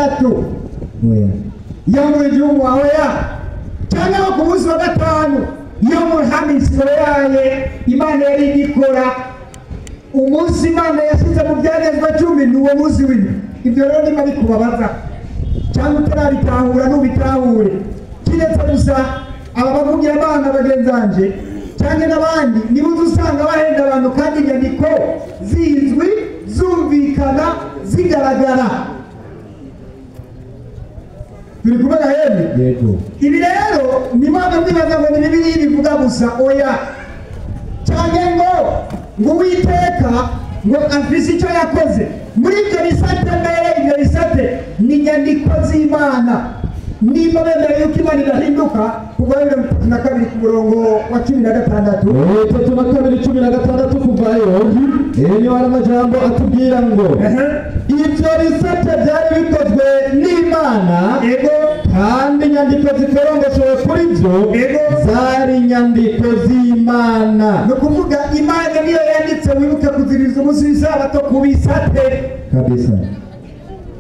gatandatu yawmul jumua oya, cyangwa ku munsi wa gatanu yawmul hamisi oyaye. Imana yari igikora umunsi Imana yashyize mu byagezwe 10 ni uwo munsi w'indwi. Ibyo rero niba bikubabaza cyangwa utarabitahura n'ubitahure, kiretse gusa aba bavugira abana bagenzanje cyangwa n'abandi, niba uzi usanga bahenda abantu kandi inyandiko zizwi zumvikana zigaragara. Turi kumwe na hemwe? Yego. Ibi rero ni mpamvu mwibaza ngo ni Bibiliya ibivuga gusa, oya, cyangwa ngo Uwiteka ngo afise icyo yakoze muri ibyo bisate. Mbere ibyo bisate ni inyandiko z'Imana. Niba bemera yuko Imana idahinduka, kuva 32 ku murongo wa 16, 32:16 kuvayo, niyo hari amajambo atubwira ngo ibyo bisate byari bikozwe n'Imana, yego, kandi inyandiko zikorongoshewe kuri byo zari inyandiko z'Imana. Ni ukuvuga Imana niyo yanditse, wibuke kuziririza umunsi w'isabato ku bisate kabisa.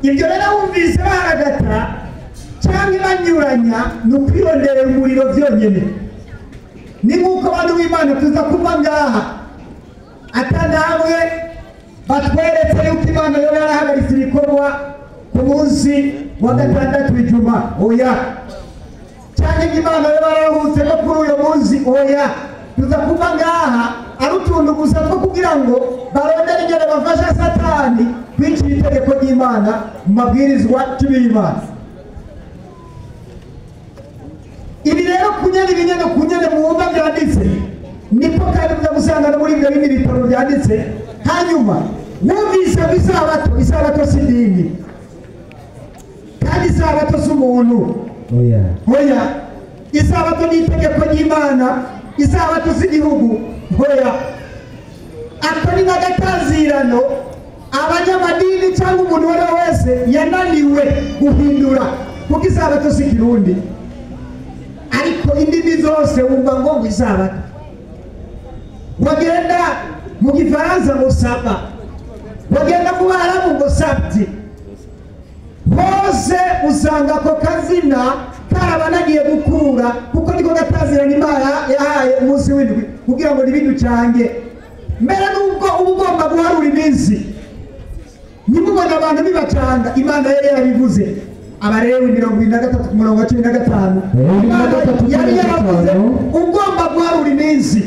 Ibyo rero wumvise baragata cyangwa banyuranya, ni ukwironderera umuriro byonyine. Ni nk'uko abantu b'Imana tuza kuva ngaha atanamwe batweretse yuko Imana yoba yarahagaritse ibikorwa ku munsi wa gatandatu w'ijuma, oya, cyangwa Imana yoba yararuhutse ko kuri uyo munsi, oya. Tuza kuva ngaha ari utuntu gusa two kugira ngo barondere ingene bafasha Satani kwicira itegeko ry'Imana mu mabwirizwa 10 y'Imana. Ibi rero kunyana ibinyana kunyana mwumva byanditse, niko kandi muza gusanga no muri ibyo bindi bitabo byanditse. Hanyuma wumvise ngo isabato, isabato si idini, kandi isabato si umuntu, oya, oya. Isabato ni itegeko ry'Imana, isabato si igihugu, oya. Ako ni nk'agatazirano abanyamadini cyangwa umuntu uwo ari we wese yananiwe guhindura, kuko isabato si ikirundi, ariko indimi zose wumva ngo isabato. Wagenda mu gifaransa ngo saba, wagenda mu Barabu ngo sabti, hose usanga ako kazina karabanagiye gukura, kuko niko gatazirana Imana yahaye umunsi w'indwi kugira ngo ntibiducange. Mbere n'ubwo uba ugomba guharura iminsi, nimubona abantu bibacanga, Imana yari yarabivuze. Abalewi 73 ku murongo wa 15, Imana yari yaravuze ugomba guharura iminsi,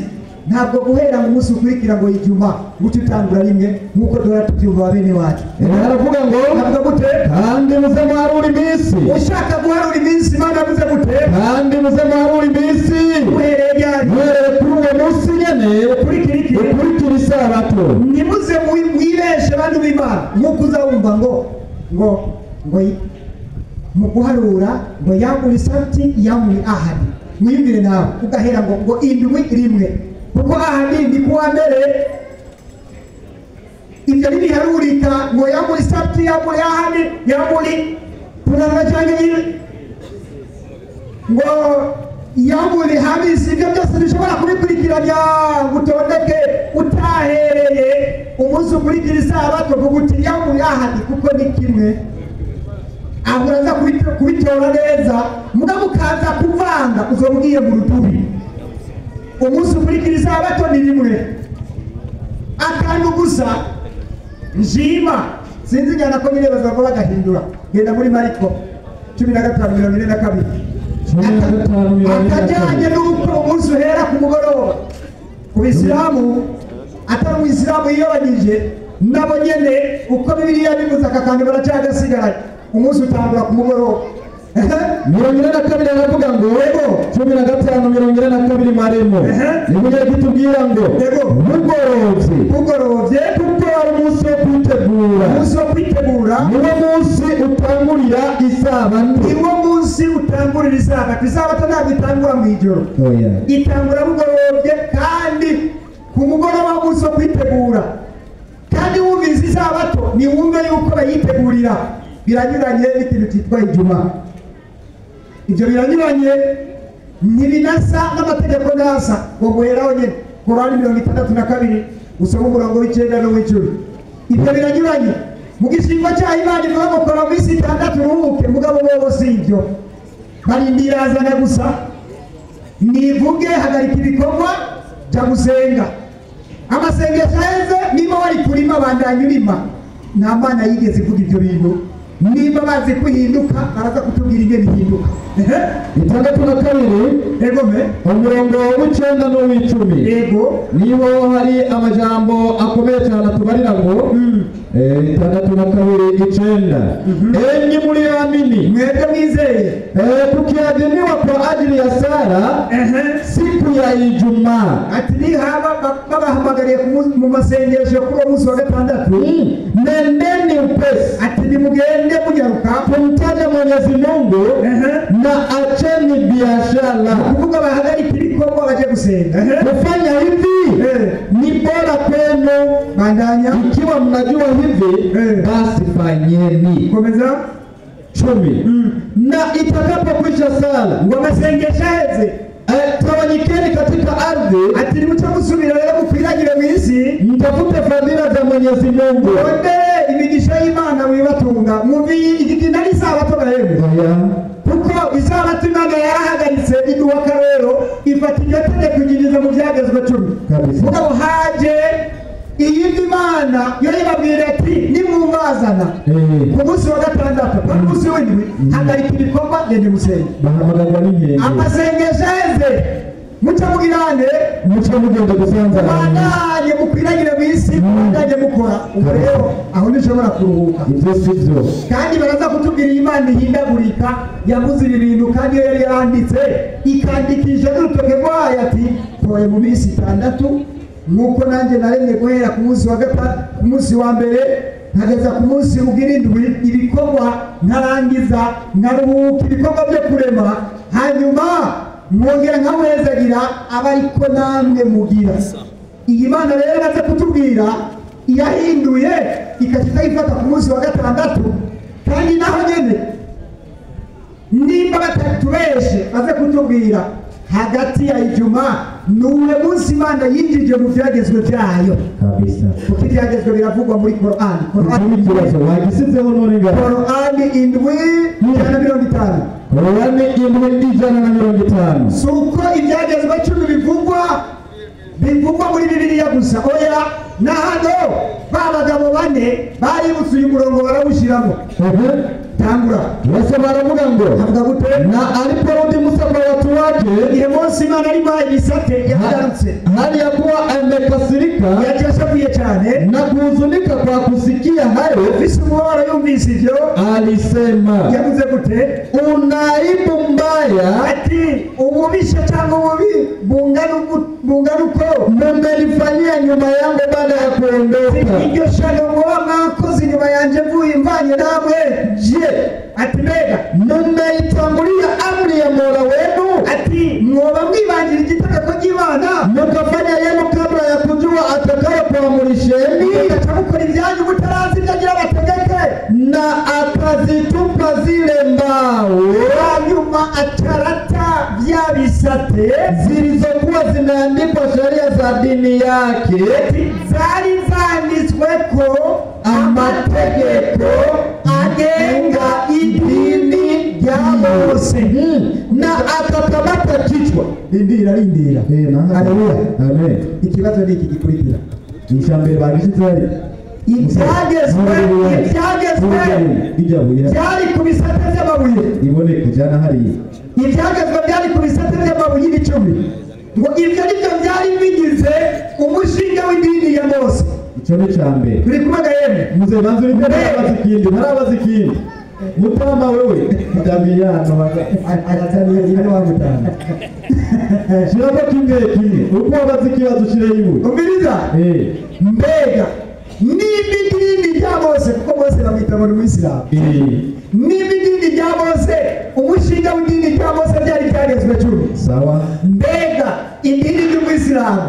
ntabwo guhera mu munsi ukurikira ngo ijuma guca utangura rimwe nk'uko duhora tubyumva bene wacu. Aravuga ngo avuga gute? Kandi muze muharure iminsi. Ushaka guharura iminsi, Imana yavuze gute? Kandi muze muharure iminsi uhereye ryari? Uhereye kuri uwo munsi nyene ukurikira iki? Ukurikira isabato. Nimuze mwibeshe bantu b'Imana, nk'uko uzawumva ngo ngo ngo mu guharura ngo yamuri sabti yamuri ahadi, mwiyumvire nawe ugahera ngo ngo indwi rimwe, kuko ahadi ni kuwa mbere. Ibyo ntibiharurika ngo yamuri sabti yamuri ahadi yamuri punana cyangwa ngo yamuri hamisi, ibyo byose bishobora kubikurikiranya ngo utondeke utahereye umunsi ukurikira isabato kuko uti yamuri ahadi, kuko ni kimwe. Aho uraza kubitora neza, mugabo ukaza kuvanga uzoba ugiye mu rudubi. Umunsi ukurikira isabato ni rimwe, akantu gusa nshima sinzi njyana ko nyine bazava bagahindura. Genda muri Mariko 15:42, akajyanye n'uko umunsi uhera ku mugoroba ku bisilamu, atari umuyisilamu yiyobanyije nabo nyene uko Bibiliya bivuze, aka kantu baracyagasigaranye. Umunsi utangura ku mugoroba. 42 aravuga ngo 15:42 maremo nibuye kitubwira ngo bugorovye, bugorovye, kuko ari umunsi wo kwitegura, umunsi wo kwitegura niwo munsi utangurira isabato, niwo munsi utangurira isabato. Isabato ntabwo itangura mu ijoro, itangura bugorovye, kandi ku mugoroba w'umunsi wo kwitegura. Kandi wumvise isabato ni wumve yuko bayitegurira, biranyuranye n'ikintu cyitwa ijuma. Ibyo biranyuranye, ntibinasa n'amategeko nasa ngo guheraho nyine. Korani 62 usoma umurongo w'9 n'uw'icumi. Ibyo biranyuranye. Mu gishingo cyaho Imana ivuga ngo kora mu minsi itandatu uruhuke, mugabo bobo si ibyo, barindira azana gusa nivuge hagarika ibikorwa jya gusenga. Amasengesho aheze, niba wari kurima bandanya urima. Nta Mana yigeze ivuga ibyo bintu. Niba bazi kuhinduka baraza kutubwira ingene ihinduka. 62 Ego me umurongo w'9 n'uw'icumi. Ego nibo hari amajambo akomeye cyane atubarira ngo 62 9 enyi mlioamini, mwebwe mwizeye, tukiadhiniwa kwa ajili ya sala siku ya Ijumaa. Ati nihaba babahamagariye mu masengesho kuri uwo munsi wa gatandatu, nendeni upesi, ati nimugende munyaruka kumtaja Mwenyezi Mungu na acheni biashara. Kuvuga bahagarike ibikorwa baje gusenga. Kufanya hivi ni bora kwenu. Bandanya. Ikiwa mnajua hivi basi fanyeni. Komeza. 10 Na itakapokwisha sala, ngo amasengesho aheze, tawanyikeni katika ardhi, ati nimuce musubira rero mukwiragire mu isi, mtafute fadhila za Mwenyezi Mungu, murondere imigisha y'Imana wibatunga. Mwumvi iki nari isabato gahembe, kuko isabato Imana yarahagaritse iduha akarero, ifata iryo tegeko igiriza mu byagezwe 10. Mugabo haje iyindi Imana yo ibabwira ati nimwumvazana ku munsi wa gatandatu, ku munsi w'indwi, hagarika ibikorwa gende musenge. Bahamagarwa n'inkende. Amasengesho aheze, muce mugirane, muce mugende gusanzara, mubandanye mukwiragire mu isi, mubandanye mukora. Ubwo rero aho ntishobora kuruhuka. Ibyo si byo. Kandi baraza kutubwira iyi Imana ihindagurika yavuze ibi bintu, kandi iyo yari yanditse ikandikisha n'urutoke rwayo ati kore mu minsi 6 nk'uko nanjye naremye guhera ku munsi wa gatatu, ku munsi wa mbere nkageza ku munsi ugira indwi, ibikorwa nkarangiza nkaruhuka ibikorwa byo kurema, hanyuma mwongera nkamuhezagira aba ariko namwe mugira. Iyi Mana rero imaze kutubwira iyahinduye ikajya ifata ku munsi wa gatandatu, kandi naho nyene nimba batatubeshe baze kutubwira hagati ya Ijumaa nuwe munsi Imana yinjije mu byagezwe byayo kabisa, kuko ibyagezwe biravugwa muri Qur'an. Qur'an ikibazo wagisizeho none ngaho. Qur'an 7:50. Qur'an 7:50. Si uko ibyagezwe 10 bivugwa muri Bibiliya gusa, oya, na hano ba bagabo bane baributse uyu murongo barawushyiramo. Tangura. Bose baravuga ngo avuga gute? Na aliporudi Musa kwa watu wake, igihe Mose Imana arimuhaye ibisate yagarutse, hali ya kuwa amekasirika, yashavuye cyane na kuhuzunika kwa kusikia hayo, afise umubabaro yumvise ibyo, alisema, yavuze gute? Unaibu mbaya, ati ububisha cyangwa ububi bungana uko mmenifanyia nyuma yangu baada ya kuondoka, iryo shano muba mwakoze inyuma yanjye mvuye imvanye namwe. Je, ati mbega mmeitangulia amri ya Mola wenu, ati mwoba mwibangira igitegeko ry'Imana, mukafanya yenu kabla ya kujua atakayokuamrisheni, mugaca mukora ibyanyu mutarazi ibyo agira bategeke, na akazitupa zile mbao, hanyuma acarata bya bisate zilizokuwa zimeandikwa sheria za dini yake, zari zanditswe ko amategeko agenga idini rya Mose, na akakamata kichwa. Rindira, rindira. Haleluya. Amen. Ikibazo ni iki gikurikira. Ijambo bagishitse hari ibyagezwe byari ku bisate by'amabuye, iboneke jana hariya. Ibyagezwe byari ku bisate by'amabuye 10, ngo ibyo nibyo byari bigize umushinga w'idini ya Mose. Icyo ni cya mbere. Turi kumwe yemwe. Muze banze uri ntarabaza ikindi, ntarabaza ikindi. Mutama wewe ndamiyano arataniye ibyo wamutana. Shirako kimwe kimwe. Uko wabaza ikibazo ushire iwe. Umviriza? Mbega nimba idini rya Mose, kuko Mose bamwita ngo ni Umuyisilamu, nimba idini rya Mose, umushinga w'idini rya Mose byari byagezwe 10. Sawa. Mbega idini ry'Umuyisilamu,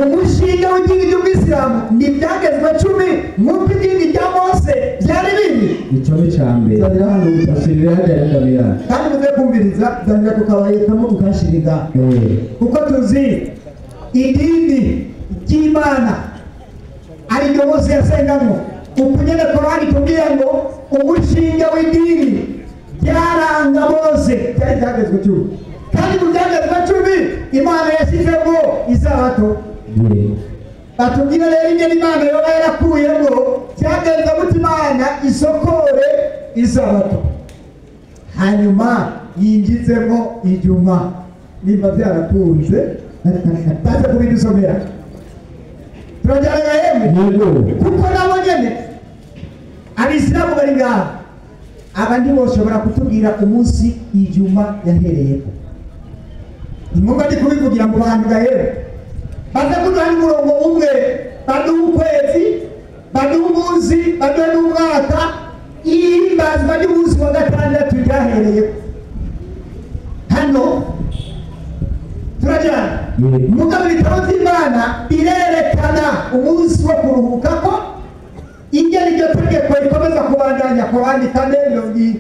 umushinga w'idini ry'Umuyisilamu ni byagezwe 10 nk'uko idini rya Mose byari biri. Icyo ni cya mbere. Zanira hano ushirire hajya ndamiyano. Kandi muze kumviriza, zanira ku kabaye kamwe mukashirira. Kuko tuzi idini ry'Imana ari ryo Mose yasengamo, Ukunyene Korani tubwira ngo umushinga w'idini byaranga bose byari ibyagezwe 10 kandi mu byagezwe 10 Imana yashyizemo isabato. Batubwira rero ingene Imana yoba yarakuyemo byagenze gute Imana isokore isabato hanyuma yinjizemo ijuma nimba byarakunze baze kubidusomera. Turajyana yemwe kuko nabo nyene abisilamu bari ngaha abandi boshobora kutubwira umunsi ijuma yahereyeko. Nimba ndi kubivugira mu bantu gahera baze kuduha umurongo umwe baduha ukwezi baduha umunsi baduha n'umwaka ihimbazwa ry'umunsi wa gatandatu ryahereyeko. Hano turajyana mugabo ibitabo by'Imana birerekana umunsi wo kuruhukako ingene iryo tegeko rikomeza kubandanya. Korani 4:47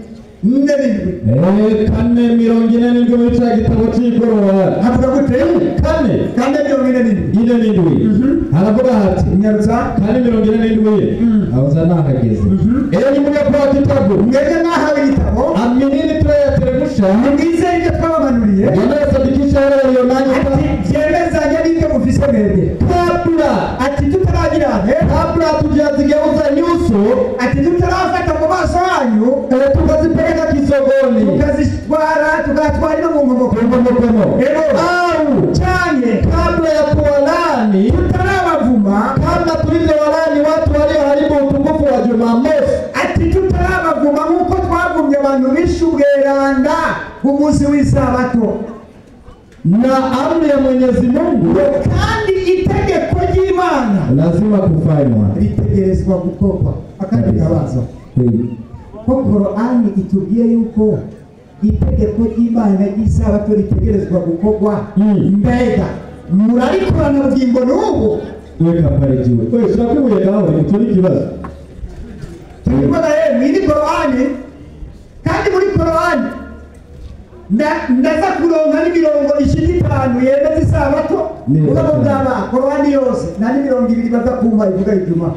4:47 muri cya gitabo cy'Ikorowani havuga gute? 4:47 haravuga hati nyarutsa 4:47 aho za nahageze. Enyi mliopewa kitabu, mwebwe mwahawe igitabo, aminini tuliyoyateremsha, nimwizere ibyo twabamanuriye, yanayosadikisha yale walionayo, ati byemezanya n'ibyo mufise mwebwe, kabla ati tutaragirane, kabla hatujazigeuza nyuso, ati tutarafata mu maso yanyu, tukazipeleka kisogoni, tukazitwara tukatwara no mu nkomoko au canke kabla ya kuwalani, tutarabavuma kama tulivyowalani watu walioharibu utukufu wa Jumamosi, ati tutarabavuma nk'uko twavumye abantu bishe ubweranda bw'umunsi w'isabato na amri ya Mwenyezi Mungu, kandi itegeko ry'Imana lazima kufanywa, ritegerezwa gukorwa. Akandi kabazo ko Korani itubwiye yuko itegeko ry'Imana ry'isabato ritegerezwa gukorwa, mbega murarikorana ubugingo n'ubu? Weka pale jiwe. Wewe sinakuye nawe nicyo kibazo. Turikubona rero muri Korani, kandi muri Korani ndaza kuronka n'imirongo 25 yemeza isabato. Mugabo bwaba Korani yose nta n'imirongo 2 baza kumva ivuga ijuma.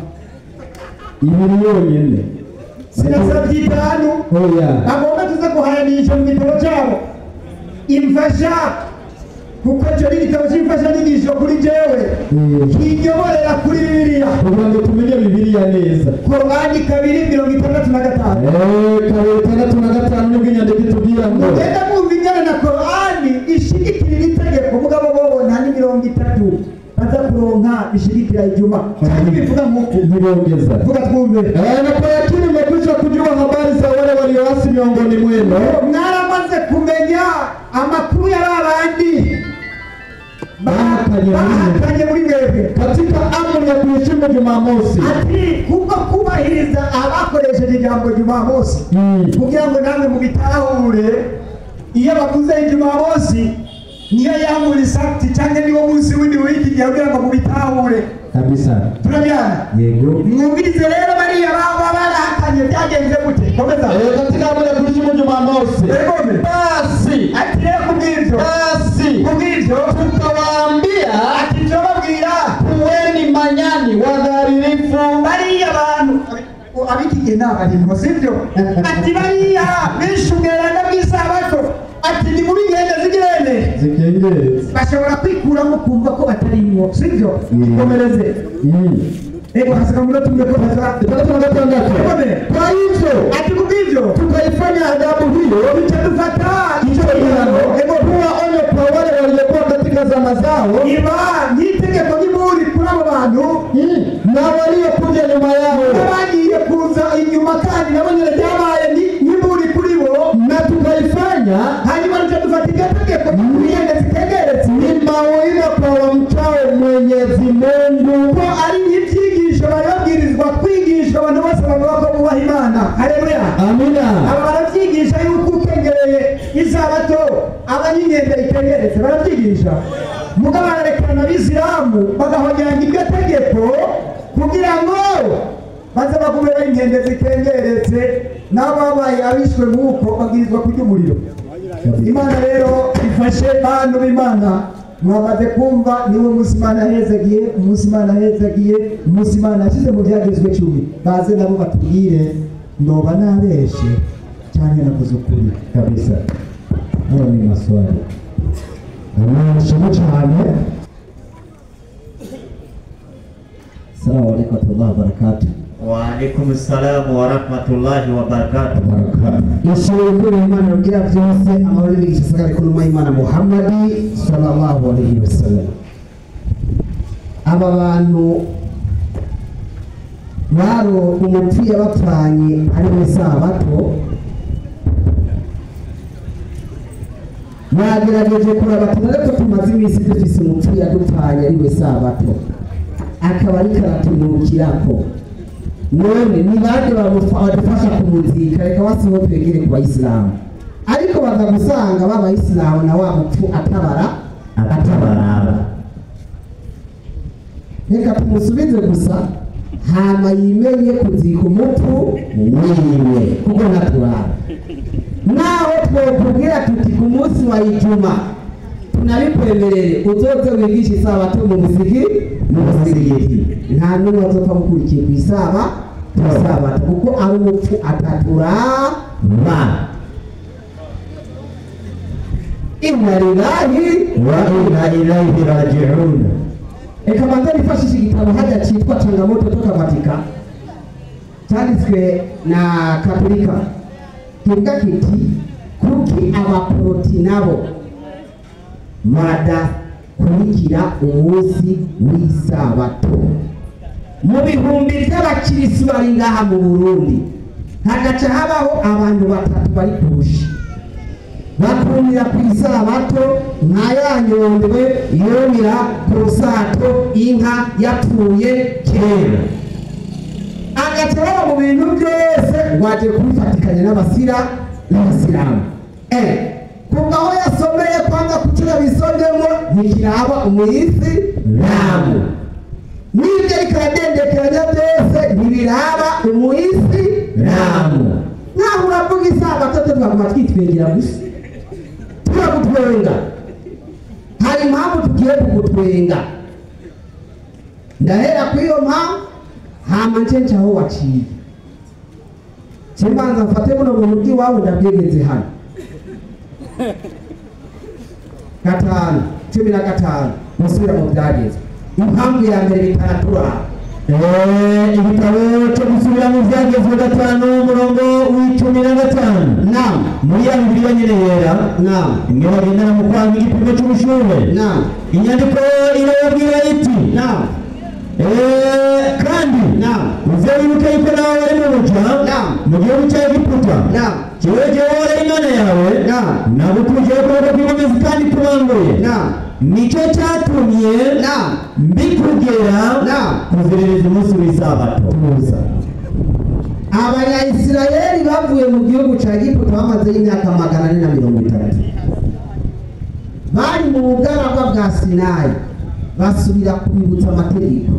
Ibiri yonyene. Sinasabye 5. Oya. Bagomba tuze guharanisha mu gitabo cyabo. Imfasha kuko cyo ni igitabo cy'imfashanyigisho kuri jewe kinyoborera kuri Bibiliya kugira ngo tumenye Bibiliya neza. Korani 2:65 2:65 nibwo inyandiko itubwira ngo mugenda mwumva ingana na Korani ishigikira iri tegeko, mugabo bobo nta n'imirongo 3 baza kuronka ishigikira ijuma cyangwa bivuga nk'uku ntibongeza. Vuga twumve. Na kwa yakini mmekwisha kujua habari za wale walioasi miongoni mwenu, mwaramaze kumenya amakuru y'abandi bahakanye muri mwebwe katika amri ya kuheshimu Jumamosi, ati kubwo kubahiriza abakoresheje ijambo Jumamosi kugira ngo namwe mubitahure. Iyo bavuze Jumamosi niyo yamuri sakti cyangwa niwo munsi w'indi w'iki gihe kugira ngo mubitahure kabisa. Turajyana? Yego. Mwumvirize rero bariya baba barahakanye byagenze gute? Komeza. Katika amri ya kuheshimu Jumamosi, basi ati rero kubw'ivyo, basi kubw'ivyo tukawaambia, ati turababwira kuweni manyani wadhalilifu. Bariya bantu ab'iki gihe ni abarimbo, sibyo? Ati bariya bishe ubweranda bw'isabato, ati ni muri ngende zigirene zikengeretse, bashobora kwikuramo kumva ko batarimwo, sibyo? Komereze. Ego hasika munota umwe ko baza 6. Kwa hivyo ati kubw'ivyo tukaifanya adabu hiyo, duca dufata hicho gihano kuwa onyo kwa wale waliokuwa katika zama zao, iba nk'itegeko ry'imuri kuri abo bantu na waliokuja nyuma yao, n'abagiye kuza inyuma kandi nabo nyine ryabaye nk'imuri kuri bo, na tukaifanya hanyuma duca dufata iryo tegeko ry'ingende zitegeretse ni mawaidha kwa wamchao Mwenyezi Mungu, ko ari nk'ibyigisho bari babwirizwa kwigishwa abantu bose bavuga ko bubaha Imana. Haleluya, amina. Aba barabyigisha yuko ukengereye isabato aba n'inkende itengeretse, barabyigisha. Mugabo bararekana abisilamu bagahonyanga iryo tegeko kugira ngo baze bagume bari inkende zikengeretse, nabo babaye abishwe nk'uko babwirizwa kurya umuriro. Imana rero ifashe bantu b'Imana Mwamaze kumva niwe munsi Imana yahezagiye, umunsi Imana yahezagiye, umunsi Imana yashyize mu byagezwe 10. Baze nabo batubwire noba nabeshe cyane nakoze ukuri kabisa. Hayo ni maswali. Amashimwe cyane. Assalamu alaikum warahmatullahi wabarakatuh. Wa alaikum assalam wa rahmatullahi wa barakatuh. Ishimwe kuri Imana rugira byose, amahoro n'imigisha isagare kuri Imana Muhammadi sallallahu alaihi wasallam. Aba bantu baro umupfuye bapfanye ari mu Isabato, bagerageje kuraba tunareko tumaze iminsi dufise umupfuye adupfanye ari mu Isabato, akaba ariko aratunukirako. None ni bande badufasha kumuzika? Reka wasiho twegere ku bayisilamu, ariko baza gusanga b'abayisilamu na wa mupfu atabaraba. Reka tumusubize gusa hama yimenye kuzika umupfu wiwe, kuko ntaturaba. Naho twokubwira tuti ku munsi wa Ijuma tunabikwemerere uzoze wigishe Isabato mu musigiti, nta n'umwe azopfa gukurikiye ku Isabato, kuko ari umupfu ataturaba. Inna lillahi wa inna ilaihi raji'un. Reka manze nifashishe igitabo hajya cyitwa Changamoto toka Vatika, cyanditswe na Katolika, kivuga kiti kuki abaporoti nabo badakurikira umunsi w'Isabato. Mu bihumbi by'abakirisitu bari ngaha mu Burundi hagaca habaho abantu batatu bari kurusha bakumira ku Isabato nka ya nyondwe yumira ku rusato inka yapfuye kera, agaca baba mu bintu byose waje kubifatikanya n'abasilamu. Kuva aho yasomeye kwanga kucura bisomyemo ntikiraba umuyisilamu, n'ibyo ariko aradendekeranya byose ntibiraba umuyisilamu. Naho uravuga Isabato twaguma twitwengera gusa, turagutwenga. Hari impamvu tugiye kugutwenga, ndahera kuri iyo mpamvu hama nce nce aho waciye. Mbanza mfate buno buntu bw'iwabo ndabwegeze hano. 5 15 musubira mu byagezwe. Impamvu ya mbere bitaratura. Igitabo cyo gusubira mu byagezwe 5 umurongo w'15. Naam. Muri ya Bibiliya nyene yera. Naam. Imwe bagendana mu kwanga igipimo cy'ubushuhe. Naam. Inyandiko irababwira iti. Naam. Kandi Naam. uzibuke yuko nawe wari mu buja. Naam. Mu gihugu cya Egiputa. Naam. Jewe Jehova Imana yawe. Naam. Nagutuje ukuboko kw'inkomezi kandi kubanguye. Naam. Nicyo cyatumye Naam. mbikugera Naam. kuziririza umunsi w'Isabato. Abanyayisirayeli bavuye mu gihugu cya Egiputa bamaze imyaka 430, bari mu bugaragwa bwa Sinayi, basubira kubibutsa amategeko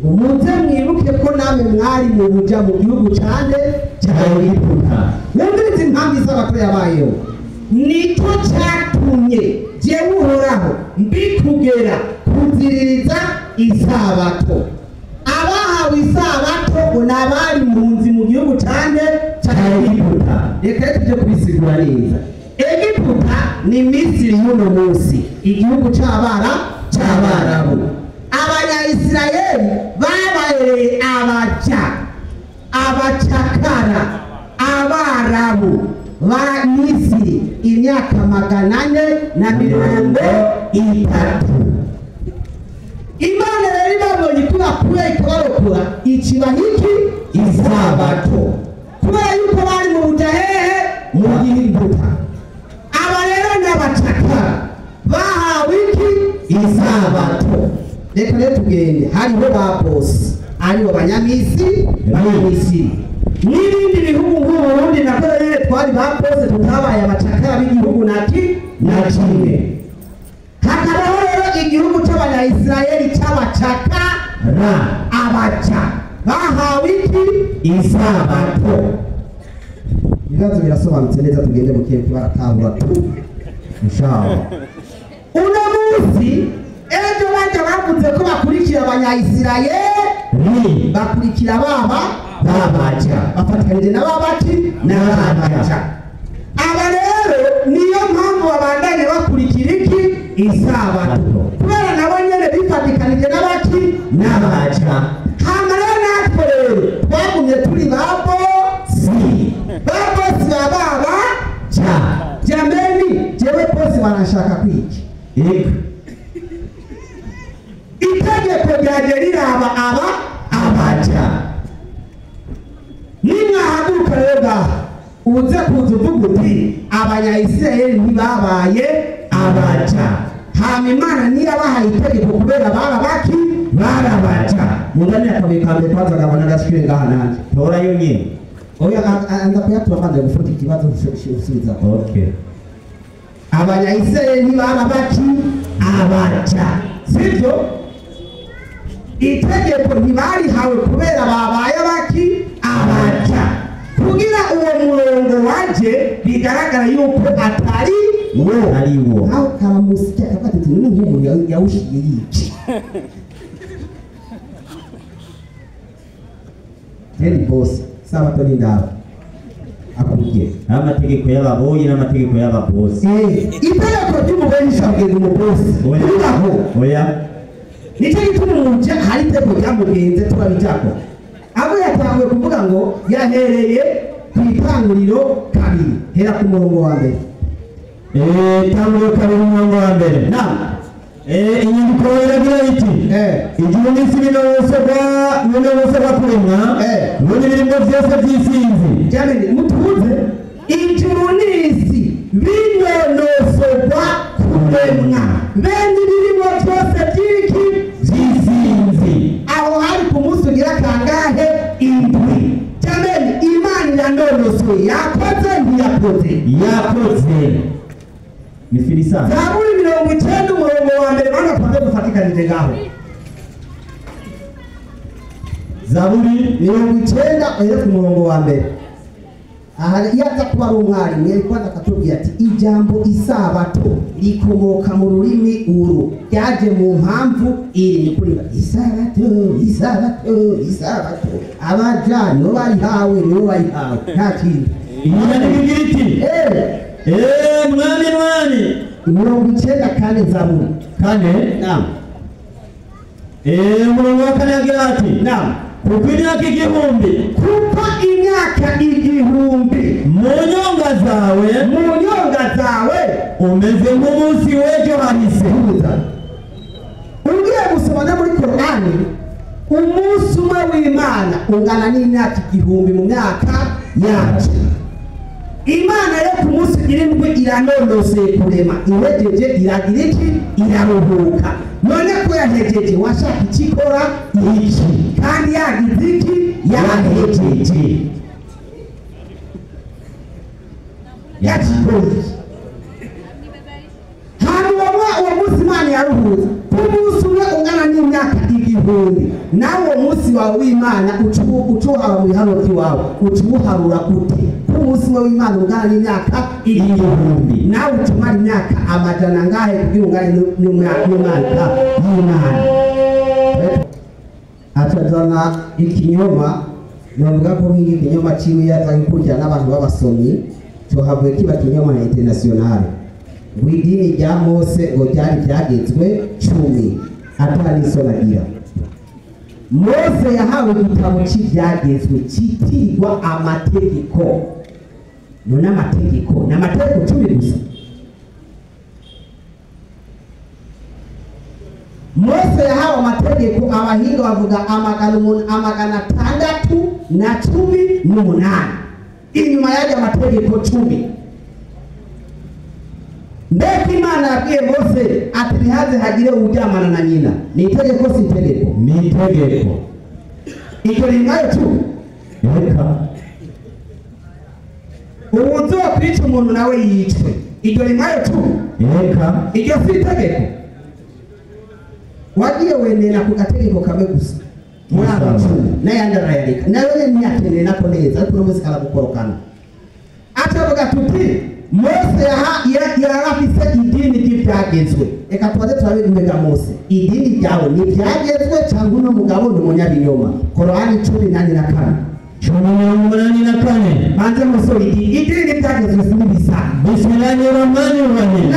ngo muze mwibuke ko namwe mwari mu buja mu gihugu cyane cya Egiputa. Mwumvirize impamvu Isabato yabayeho. Nicyo cyatumye jewe Uhoraho mbikugera kuziririza Isabato. Abahawe Isabato ngo ni abari impunzi mu gihugu cyane cya Egiputa. Reka tujye kubisigura neza. Egiputa ni Misiri y'uno munsi, igihugu cy'Abarabu. Abanyayisirayeli babaye abaja, abacakara, Abarabu ba Misiri imyaka 430. Imana rero ibabonye ko bakuye ikabarokora ikibaha iki? Isabato. Kubera yuko bari mu bujahehe mu Egiputa. Aba rero n'abacakara bahawe iki? Isabato. Reka rero tugende, hariho ba bosi aribo Banyamisiri n'ibindi bihugu nk'Uburundi nako rero twari ba bosi, tutabaye abacakara b'igihugu na kimwe. Hakabaho rero igihugu cy'Abanyayisirayeli cy'abacakara, abaca bahawe iki? Isabato. Ibibazo birasobanutse neza, tugende buke baratahura tu. Inshallah. Uno munsi munsi ejo bajya bavuze ko bakurikira abanyayisirayeli bakurikira baba babaja bafatikanije na babaki n'ababaja. Aba rero niyo mpamvu babandanye bakurikira iki isabato kubera nabo nyene bifatikanije n'abaki n'abaja. Hama rero natwe rero twagumye turi babosi babosi bababa ja jameni jewe bosi barashaka kwiki itegeko ryaje riraba aba abaja. Nimwahaguruka rero ngaha uze kuza uvuga uti abanyayisirayeli ntibabaye abaja hama Imana ntiyabahaye itegeko kubera barabaki barabaja. Mundani akabuye ka mbere kwanza gabana gashikire ngaha nanje tora yonyene oya anza kuyatura kwanza gufata ikibazo usubiza. Okay. Abanyayisirayeli ntibarabaki abaja sibyo? Itegeko ntibarihawe kubera babaye abaki abaja kugira uwo murongo waje bigaragara yuko atari wo ari wo. Aho karamusya akafata ati none nk'umuntu yawushiye yiki Teri boss sabato ni ndawe akubye amategeko y'ababoyi n'amategeko y'ababosi. Itegeko ry'umuboyi rishabwira umubosi oya oya. Nicyo gituma umuja hari itegeko ryamugenze turabijako abo yatanguye kuvuga ngo yahereye ku itanguriro kabiri hera ku murongo wa mbere. Itanguriro kabiri umurongo wa mbere. Naam. Inyandiko iragira iti ijuru n'isi binonosorwa kuremwa none ibirimo byose by'isinzi. Jamani mutuze ijuru n'isi binonosorwa kuremwa bene ibirimo byose by'iki by'isinzi. Aho hari ku munsi ugira kangahe? Indwi. Jamani Imana iranonosoye yakoze ntiyakoze? Yakoze. Ni filisa. Zaburi 90 umurongo wa mbere bana twanze gufatikanije ngaho. Zaburi 90 uhere ku murongo wa mbere. Aha yaza kuba ari umwarimu yari kwanza akatubwira ati ijambo isabato rikomoka mu rurimi uru ryaje mu mpamvu iri ni kuri isabato isabato isabato abaja nibo bayihawe nibo bayihawe nta kindi. Inyandiko igira iti mwami mwami 94 Zaburi kane. Naam. Umurongo wa kane agira ati naam kuko imyaka igihumbi kuko imyaka igihumbi mu nyonga zawe mu nyonga zawe umeze nk'umunsi w'ejo hahise. Ugiye gusoma no muri Korani umunsi umwe w'Imana ungana n'imyaka igihumbi mu myaka yacu. Imana yo ku munsi irindwi iranonoseye kurema ihejeje iragira iki? Iraruhuka. None ko yahejeje washaka ikikora iki kandi yagize iki? Yahejeje yakikoze. Hanyuma uwo munsi Imana yaruhutse ku munsi umwe ungana n'imyaka igihumbi nawe uwo munsi wawe w'Imana ucuhara mu bihano by'iwawe ucuharura ute? Ku munsi umwe w'Imana ungana n'imyaka igihumbi nawe ucumara imyaka amajana angahe kugira ungane n'umwaka y'Imana? Atazana ikinyoma bavuga ko nk'iki kinyoma ciwe yaza gukurikirana n'abantu b'abasomyi cyohavuye kiba kinyoma na internationale ngo idini rya Mose ngo ryari ryagezwe 10 atari isonagira. Mose yahawe igitabo cy'ibyagezwe cyitirwa amategeko. None amategeko ni amategeko 10 gusa. Mose yahawe amategeko abahinga bavuga 618 inyuma y'ayo amategeko 10. Mbega Imana yabwiye Mose ati ntihaze hagire uryamana na nyina. Ni itegeko si itegeko? Ni itegeko. Iryo ringayo 10. Reka uwuzokwica umuntu nawe yicwe. Iryo ringayo 10. Reka iryo si itegeko. Wagiye wenena ku gategeko kamwe gusa muri abo 10 n'ayandi arayareka nayo ntiyakeneye nako neza ariko uno munsi karagukorokana. Acavuga tuti Mose yarafise idini ry'ibya n'ibyagezwe. Reka tubaze turabe mbega Mose, idini ryawe n'ibyagezwe cyangwa uno mugabo ni umunyabinyoma? Korani 84 84. Banze musome idini n'ibyagezwe si bisa. Bismillahirrahmanirrahim.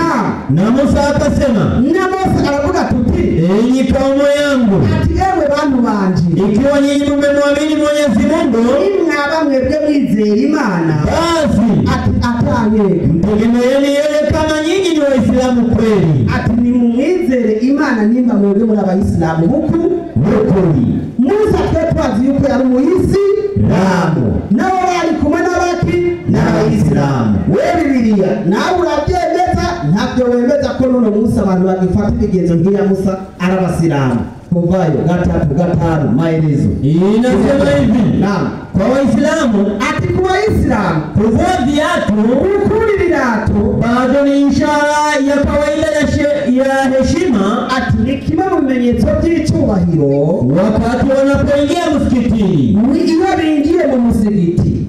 Na Musa akasema, na Mose aravuga tuti, enyi kaumu yangu, ati ewe bantu banje, ikiwa nyinyi mmemwamini Mwenyezi Mungu, nimwaba mwebwe mwizera Imana, basi ati atanyereka, mtegemeeni yeye kama nyinyi ni Waislamu kweli. Ati nimumwizere Imana nimba mwebwe muri Abayisilamu buku bukuri. Musa twe twazi yuko yari umuyisilamu, nabo bari kumwe n'abaki n'Abayisilamu. We Bibiliya nawe urabyemeza, ntabyo wemeza ko none Musa abantu bagifata imigenzo nk'iya Musa ari Abasilamu. Kuvayo 3:5 maelezo inasema hivi. Naam, kwa Waislamu, ati kwa Waislamu kuvua viatu, kukuri viatu bado ni ishara ya kawaida ya heshima, ati ni kimwe mu bimenyetso by'icyubahiro wakati wanapoingia msikitini. Iyo bingiye mu musigiti,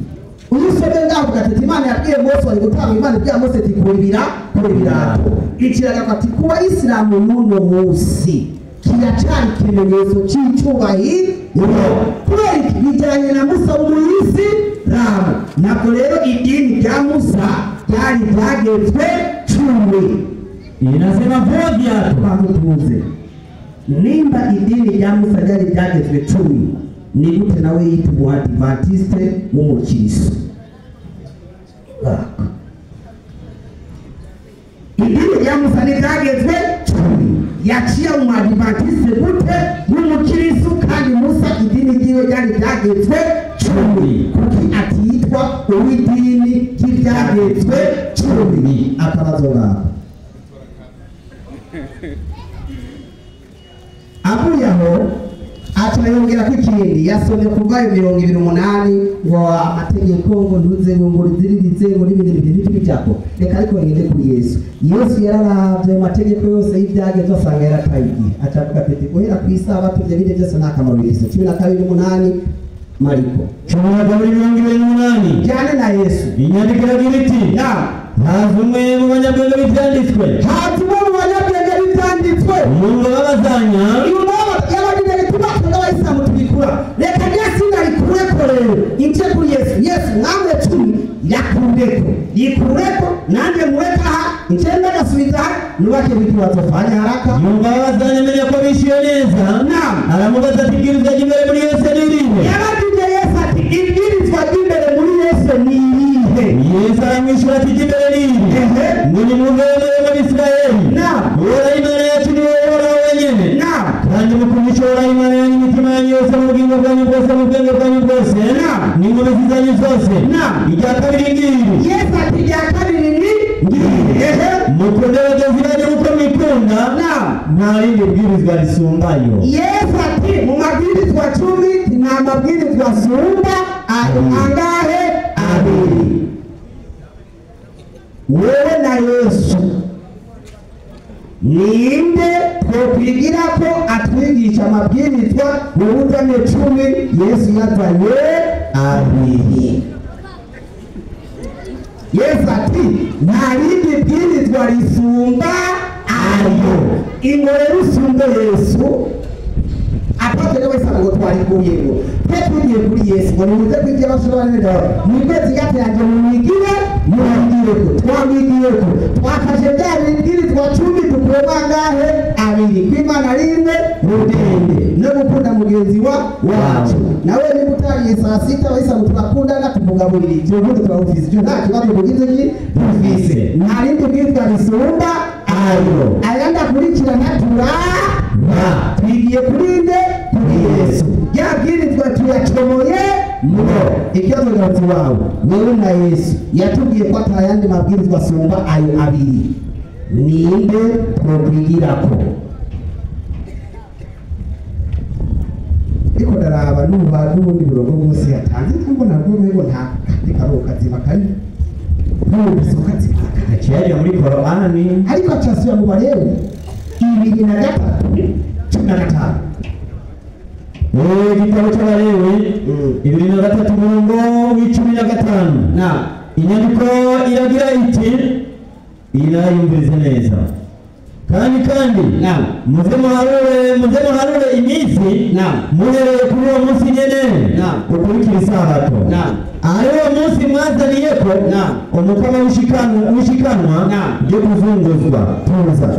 uyisome ngaho gatatu, Imana yabwiye Mose wari gutanga, Imana ibwiye Mose ati kuribira ibirato. Ikiraga ati ku Bayisilamu n'uno munsi kiracari ikimenyetso cy'icyubahiro, kubera iki bijyanye na Musa w'umuyisilamu. Ntabwo rero idini rya Musa ryari ryagezwe 10. Inasema vua viatu. Tuze nimba idini rya Musa ryari ryagezwe 10, ni gute nawe yita umuadventiste w'umukristo? Idini rya Musa ni ryagezwe 10, yaciye umuadventiste gute w'umukristo kandi Musa idini ryiwe ryari ryagezwe 10? Kuki atitwa uw'idini ry'ibyagezwe 10? Akabazo ngako. Avuye aho aca yongera ko ikindi yasomye kuvayo 28 ngo amategeko ngo ntuze ngo nguruziririze ngo n'ibindi bintu byako. Reka ariko ngende kuri Yesu. Yesu yararavye amategeko yose y'ibyagezwe asanga yarataye igihe, aca avuga ati guhera ku isabato ibyo bindi byose nta kamaro bifise. 12:8 Mariko 12:28 jyane na Yesu. Inyandiko iragira iti, haza umwe mu banyabwenge b'ibyanditswe, haza umwe mu banyabwenge b'ibyanditswe, yumva babazanya, yabagije gituma twebwe Abayisilamu tubikura. Reka rya singa rikureko rero ince kuri Yesu. Yesu mwamwe 10 yakureko, yikureko nanjye mureka aha ince ndagasubiza aha nubake bitu watofanya haraka. Yumva babazanya amenya ko bishyuye neza. Naam, aramubaza ati ibwirizwa ry'imbere muri Yesu ni irihe? Yabagije Yesu ati ibwirizwa ry'imbere muri Yesu ni irihe? Yesu aramwishyura ati iry'imbere ni iri, ngo nimwumve muri Isirayeli, Uhoraho Imana yacu ni wowe Uhoraho wenyine, kandi mukundishe Uhoraho Imana yanyu imitima yanyu yose n'ubugingo bwanyu bwose n'ubwenge bwanyu bwose n'inkomezi zanyu zose. Irya kabiri ngiri. Yesu ati irya kabiri ni ngiri, mukunde bagenzi banyu uko mwikunda, nta rindi bwirizwa risumbayo. Yesu ati mu mabwirizwa 10 nta mabwirizwa asumba ayo angahe? Abiri. Wewe na Yesu ninde twokwigira ko atwigisha amabwirizwa wowe uzanye 10, Yesu yazanye 2? Yesu ati nta rindi bwirizwa risumba ayo. Ingore rusumbe Yesu apate wese ngo twarikuyemo twe tugiye kuri Yesu ngo nimuze kwigira abashobora neza mwigeze gateranje mumwigire murangireko twamwigireko twafashe bya bibwirizwa 10 dukuyemo angahe? 2. Kw'Imana rimwe rudende no gukunda mugenzi wacu. Nawe niba utariye saa 6 Abayisilamu turakundana tumugaburira ibyo ubundi turabufise ibyo nta kibazo bugize ki bufise. Nta rindi bwirizwa risumba ayo. Ayandi akurikirana turaba twigiye kuri nde? Kuri Yesu. Ya bwirizwa tuyacomoye muro. Ikibazo garatsi wawe wewe na Yesu yatubwiye ko atayandi mabwirizwa asumba ayo 2, ninde twokwigirako? Ariko ndaraba nuba n'ubundi burongo bwose yatanze mbona rwo nta kandi karuka kazima kari n'ubu kazima aciye muri Korani, ariko acasuye mu Balewi 23 15. Igitabo cy'Abalewi 23 umurongo w'15. Naam, inyandiko iragira iti, iyi nayumvirize neza. Kandi Naam. Muze muharure iminsi. Naam. Muhereye kuri uwo munsi nyene. Naam. Ukurikira isabato. Naam. Ari uwo munsi mwazaniyeko. Naam. Umukama w'ishikanwa Naam. ryo kuzunguzwa. Tuza.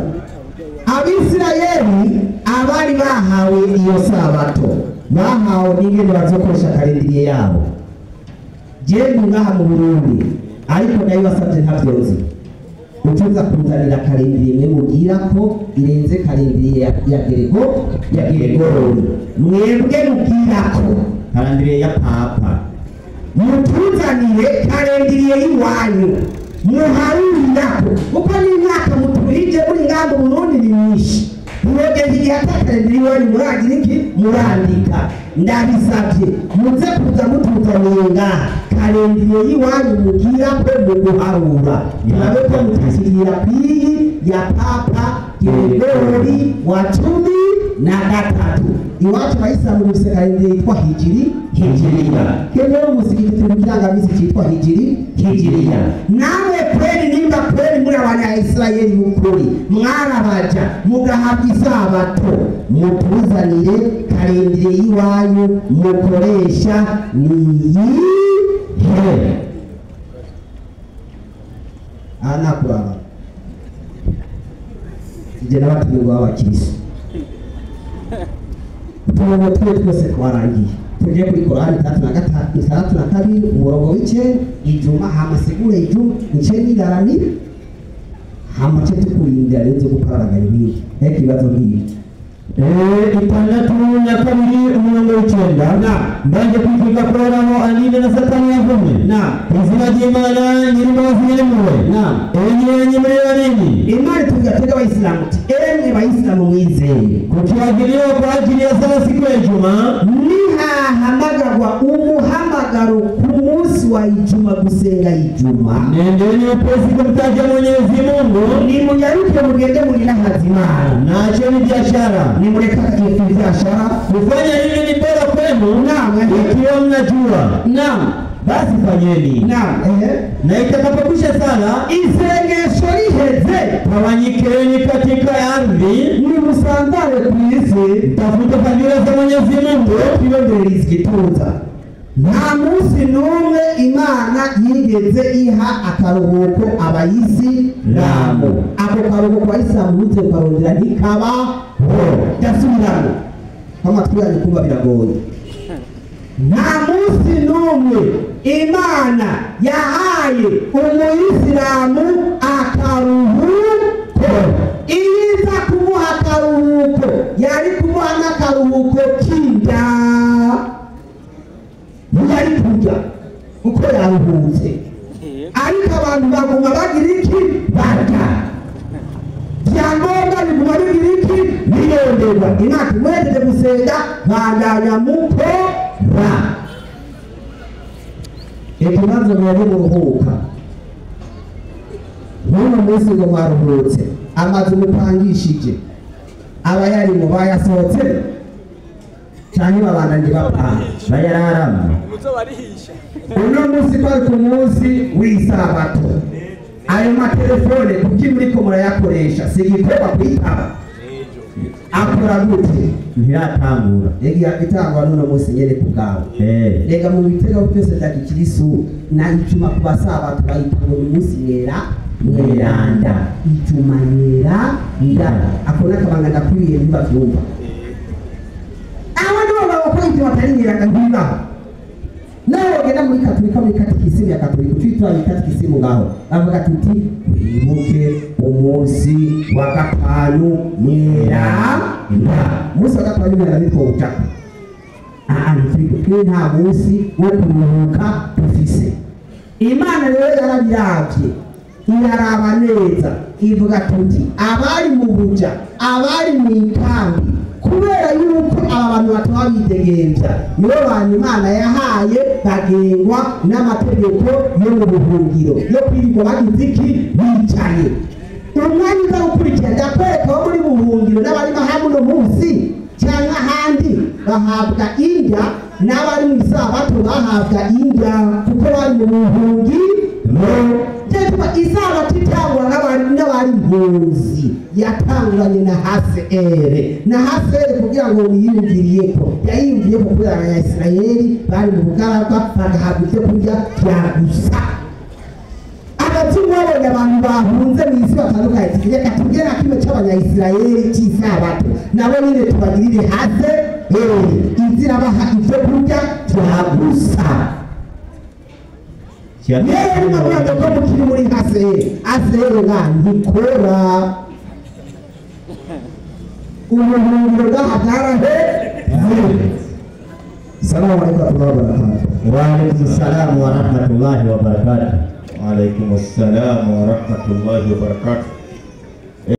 Abisirayeli abari bahawe iyo sabato bahawe n'ingene bazokoresha kalendiriye yabo. Jewe ngaha mu Burundi ariko nayo basabye ntavyo nzi. Utuza kuzanira kalendiriye mwe mubwira ko irenze kalendiriye ya Gerego ya Geregori. Mwebwe mubwira ko kalendiriye ya Papa. Mutuzanire kalendiriye y'iwanyu. Muharurirako kuko n'imyaka muturije muri ngaha mu Burundi ni myinshi. Mwogeze igihe ata kalendiriye iwanyu muragira iki? Murandika. Ndabisabye muze kuza mutuzaniye ngaha kalendiriye y'iwanyu mubwira ko mu guharura. Turabe ko mutashyirira kw'iyi ya Papa Geregori wa 13. Iwacu abayisilamu bafise kalendiriye yitwa Hijiri Hijiriya. Kene umusigiti turi mu kirangamisi cyitwa Hijiri Hijiriya. Namwe kweli nimba kweli muri abanya-Isirayeli b'ukuri mwarabaja mugahabwa isabato, mutuzanire kalendiriye y'iwanyu mukoresha niyihe? Aha nakuraba ijye n'abatumirwa b'abakiristo. Uturongo twe twose twarangiye. Tujye kuri Korani 62 umurongo w'icenda ijuma hamasigure ijuma icenda iraranira hama ce tukurindira rero zo gupararaganya ibindi. Reka ibibazo nk'ibi. 62 umurongo w'icenda. Naam. Mbanje kwitwika kuroramo anine na Satani yavumwe. Naam. Izina ry'Imana nyir'imbabazi nyir'impuhwe. Naam. Enye muri babiri. Imana tugatega abayisilamu uti emwe bayisilamu mwizeye. Kukiagiriwa kwa ajili ya sala siku ya Ijumaa. Nihahamagagwa umuhamagaro ku munsi wa Ijuma gusenga Ijuma. Nendeni upesi kumtaja Mwenyezi Mungu. Nimunyaruke mugende muninahaza Imana. Na acheni biashara. Nimureke biashara. Kufanya hivi ni bora kwenu. Naam. Ikiwa mnajua. Naam. Basi fanyeni. Naam. Na itakapokwisha sala, isengesho riheze, tawanyikeni katika ardhi, nimusandare ku isi, mtafute fadhila za Mwenyezi Mungu, twirondere riziki tuza. Nta munsi n'umwe Imana yigeze iha akaruhuko abayisilamu. Ako karuhuko abayisilamu buze ukarondera ntikabaho. Ndasubiramo amatwi yanyu kumva biragoye. Nta munsi n'umwe Imana yahaye umuyisilamu akaruhuko. Iyo iza kumuha akaruhuko yari kumuha n'akaruhuko k'inda. Ntiyari kurya kuko yaruhutse. Ariko abantu baguma bagira iki? Barya. Ibyangombwa biguma bigira iki? Bironderwa. Imana imuhejeje gusenga bandanya mukora. Ikibazo mwebwe muruhuka. N'uno munsi ngo mwaruhutse, amazu mupangishije abayarimo bayasohotse canke babandanye bapanga bayararama. Uno munsi kwari ku munsi w'isabato. Ayo matelefone kuki muriko murayakoresha? Si igikorwa kwitaba. Akora gute? Ntiratangura. Rega itangwa n'uno munsi nyene ku bwawe. Rega mu bitego byose bya gikirisu na ijuma ku basabato bayita ngo ni munsi mweranda. Ijuma mweranda. Ako n'akabanga ndakwiye ntibavyumva. Abo nibo bakora ibyo batari mweranda ntibibaho. Nawe wagenda muri Katolika muri katikisimu ya Katolika twitwa katikisimu ngaho bavuga tuti wibuke umunsi wa gatanu mweranda. Umunsi wa gatanu mweranda nitwo ujako. Twe nta munsi wo kuruhuka dufise. Imana rero yarabiravye iraraba neza ivuga tuti abari mu buja abari mu ikambi kubera yuko aba bantu bataba bidegemvya nibo bantu Imana yahaye bagengwa n'amategeko yo mu buhungiro yo kwirirwa bagize iki? Bicaye. Umwanya uza gukurikira ndakwereka abo muri buhungiro n'abari hamwe uno munsi cyangwa ahandi bahabwa indya n'abari mu isabato bahabwa indya kuko bari mu buhungiro. Cyangwa isabato itangwa n'abari impunzi Yatanguranye na HCR na HCR kugira ngo wiyumviriyeko, yayiyumviye ko kubera Abanyayisirayeli bari mu bugaragwa bagahabwa ibyo kurya bya gusa. Abazimu babonye abantu bahunze mu isi batandukanye, ati reka tubwire na kimwe cy'Abanyayisirayeli cy'isabato, nabo nyine tubagirire HCR inzira baha ibyo kurya bya gusa. Rero niba ko mukiri muri HCR, HCR nga ntikora ubuhungiro bw'aha bwarahe. Salamu alaikum warahmatullahi wabarakatuh. Wa alaikum salam wa rahmatullahi wa barakatuh. Wa alaikum assalam wa rahmatullahi wa barakatuh.